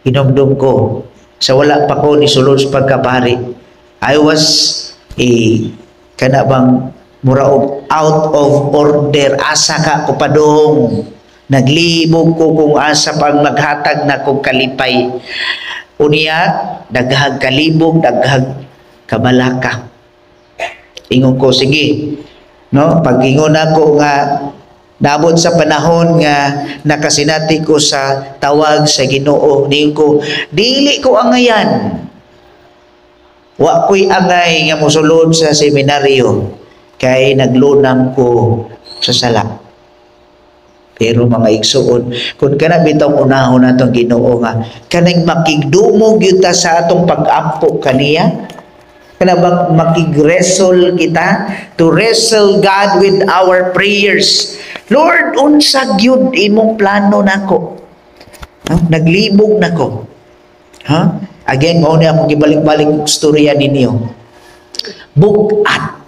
Hinumdum ko sa wala pa ko ni sulod sa pagkapari, I was a kana bang mura og out of order, asa ka ko padung, naglibog ko kung asa pang maghatag na kog kalipay. Unya daghag kalibog, daghag kabalaka. Ingon ko, sige, no, pag ingon ako nga naabot sa panahon nga nakasinati ko sa tawag sa Ginoo, niingon ko, dili ko angayan, wa ko'y angay nga mosulod sa seminaryo kay naglunang ko sa sala. Pero mga igsuon, kung kana bitong unahon natong Ginoo nga kaning makigdumog gyud ta sa atong pag-ampo kaniya, kana bang makig-wrestle kita, to wrestle God with our prayers. Lord, unsa gyud imong plano nako? Ha? Naglibog nako. Ha? Again, mao ni akong gibalik-balik istorya ninyo. Bug-at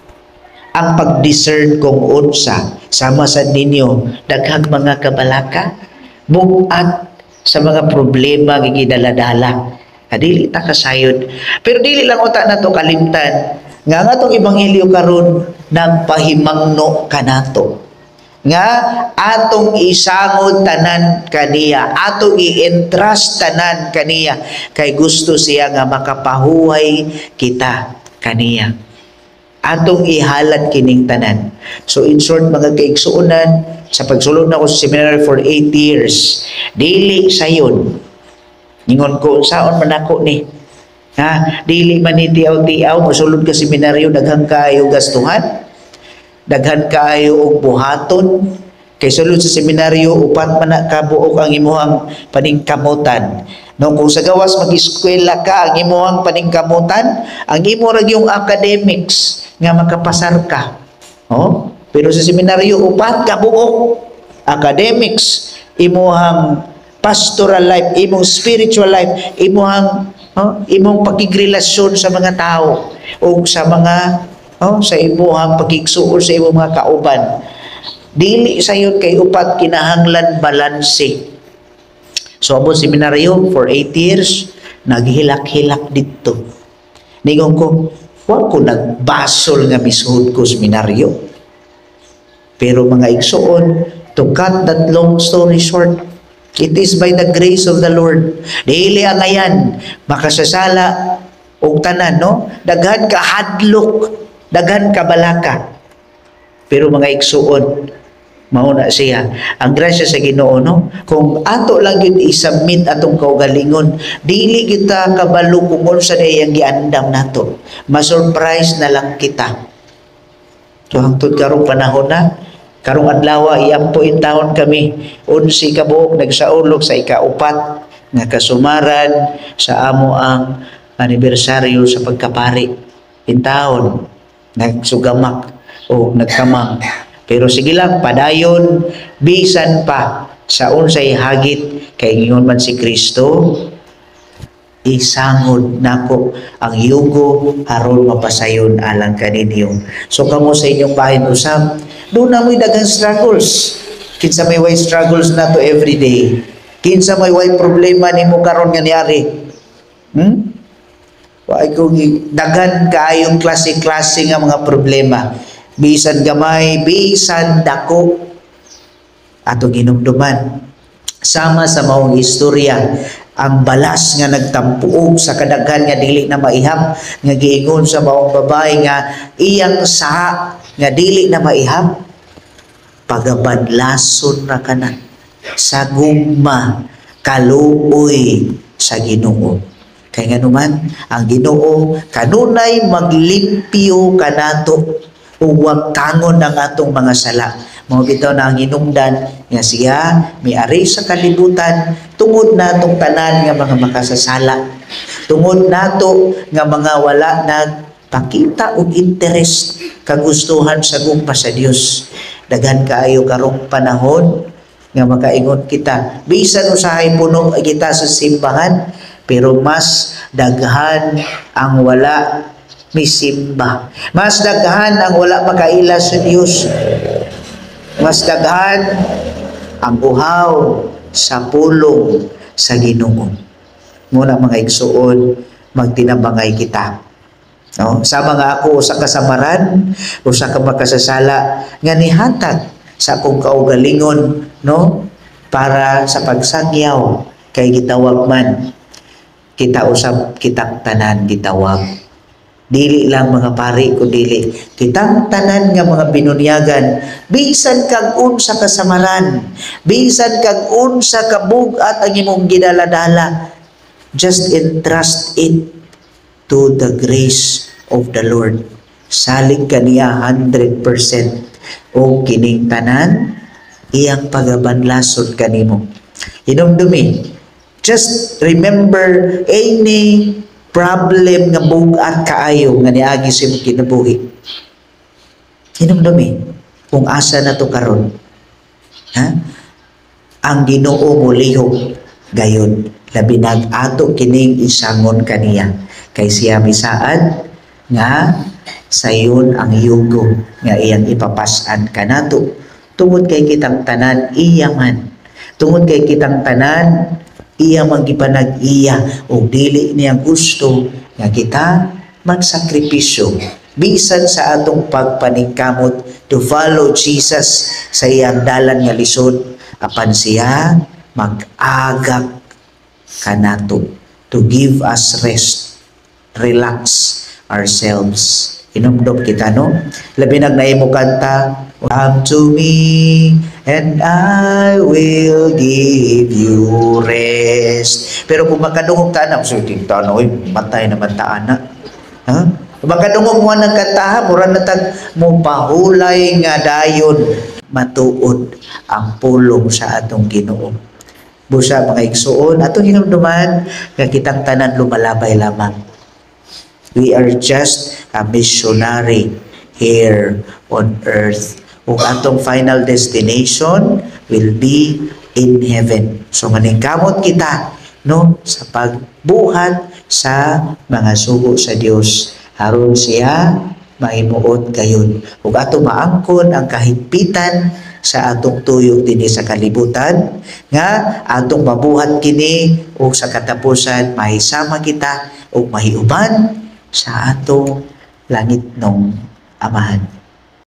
ang pag-discern kung unsa sama sa ninyo, daghang mga kabalaka, bug-at sa mga problema nga gidaladala. Dili ta kasayod. Pero dili lang unta nato kalimtan nga ang atong ebanghelyo karon nagpahimangno kanato nga atong isangod tanan kaniya, atong i-entrust tanan kaniya, kay gusto siya nga makapahuway kita kaniya. Atong ihalad kining tanan. So in short, mga kaigsuonan, sa pagsulod na ko sa seminary for 8 years, dili sayon. Ingon ko, saon man ako ni? Ha? Dili man ni tiaw-tiaw, mosulod ka seminaryo, daghan kaayo gastuhan. Daghan kaayo og buhaton. Kay sulod sa seminaryo, upat man na kabuok ang imuhang paningkamutan. No, kung sa gawas mag-eskwela ka, ang imuhang paningkamutan, ang imo ra yung academics nga makapasar ka. Oh? Pero sa seminaryo, upat ka buok academics, imuhang pastoral life, imong spiritual life, imuhang, oh, imong pakigrelasyon sa mga tao o sa mga, oh, sa imuhang pakigsuol sa imong mga kauban. Dili sayon kay upat, kinahanglan balanse. So abot seminaryo for 8 years, naghilak-hilak dito. Ningon ko, wa ko nagbasol nga misuod ko seminaryo. Pero mga igsuon, to cut that long story short, it is by the grace of the Lord. Dili angayan makasasala og tanan, no? Daghan ka hadlok, daghan ka balaka. Pero mga igsuon, mao na siya. Ang grasya sa Ginoo, no? Kung ato lang gyud i-submit atong kaugalingon, dili kita kabalo kung unsa na iyang giandam nato. Ma-surprise na lang kita. So hangtod karong panahon na, karong adlaw iampo in taon kami, 11 ka buok nagsaulog sa ikaupat nga kasumaran sa amo ang anibersaryo sa pagkapari. Intawon nagsugamak o nagkamang. Pero sige lang, padayon, bisan pa sa unsay hagit, kay ingon man si Kristo, isangod nako ang yugo aron mapasayon alang kaninyo. So kamo sa inyong bahin usab, duna mo'y daghang struggles. Kinsa may way struggles nato every day? Kinsa may way problema nimo karon nga niari? Wa ko daghan kaayong klase-klase nga mga problema. Bisan gamay, bisan dako, atong hinumduman. Sama sa maong istorya, ang balas nga nagtampuog sa kadaghan nga dili na maihap, nga giingon sa maong babae nga iyang saha nga dili na maihap, pagabadlason ra kana sa gugma kaluoy sa Ginoo. Kay nganuman ang Ginoo kanunay maglimpyo kanato ug wagtangon ang atong mga sala. Mao bitaw na ang hinungdan nga siya miari sa kalibutan tungod natong tanan nga mga makasasala, tungod nato nga mga wala nagpakita og interes kagustuhan sa gugma sa Dios. Daghan kaayo karong panahon nga makaingon kita, bisan usahay puno kita sa simbahan, pero mas daghan ang wala misimba, mas daghan ang wala makaila sa Dios, mas daghan ang uhaw sa pulong sa Ginoo. Muna, mga igsuon, magtinabangay kita. No? Sama nga ako usa ka samaran, usa ka makasasala nga nihatag sa akong kaugalingon, no, para sa pagsangyaw kay gitawag man kita. Usab kitang tanan gitawag, dili lang mga pari ko, dili kitang tanan nga mga binunyagan. Bisan kag unsa ka samaran, bisan kag unsa ka bug-at ang imong gidaladala, just entrust it to the grace of the Lord. Salig kaniya 100% o kining tanan iyang pagabanlason kanimo. Hinumdumi, just remember any problem nga bug-at kaayo nga niagi sa imong kinabuhi. Hinumdumi kung asa na to karon. Ha? Ang Ginoo molihok gayon, labi nag ato kining isangon kaniya, kay siya misaad nga sayon ang yugo nga iyang ipapas-an kanato, tungod kay kitang tanan iya man, tungod kay kitang tanan iya man gipanag-iya, ug dili niya gusto nga kita magsakripisyo bisan sa atong pagpaningkamot to follow Jesus sa iyang dalan nga lisod, apan siya mag-agak kanato to give us rest, relax ourselves. Hinumdom kita, no? Labi nag naimo kanta, "Come to me and I will give you rest." Pero kung makadungog ta na, so tinta na, oy, matay naman ta ana. Ha? Makadungog mo ng kantaha, mura na tag mo pahulay nga dayon matuod ang pulong sa atong Ginoo. Busa, mga igsuon, atong hinumduman nga kitang tanan lumalabay lamang. We are just a missionary here on earth. Ug atong final destination will be in heaven. So maningkamot kita, no, sa pagbuhat sa mga sugo sa Dios aron siya mahimuot gayon ug ato maangkon ang kahigpitan sa atong tuyo dinhi sa kalibutan, nga atong mabuhat kini ug sa katapusan mahisama kita ug mahiuban sa atong langitnong Amahan.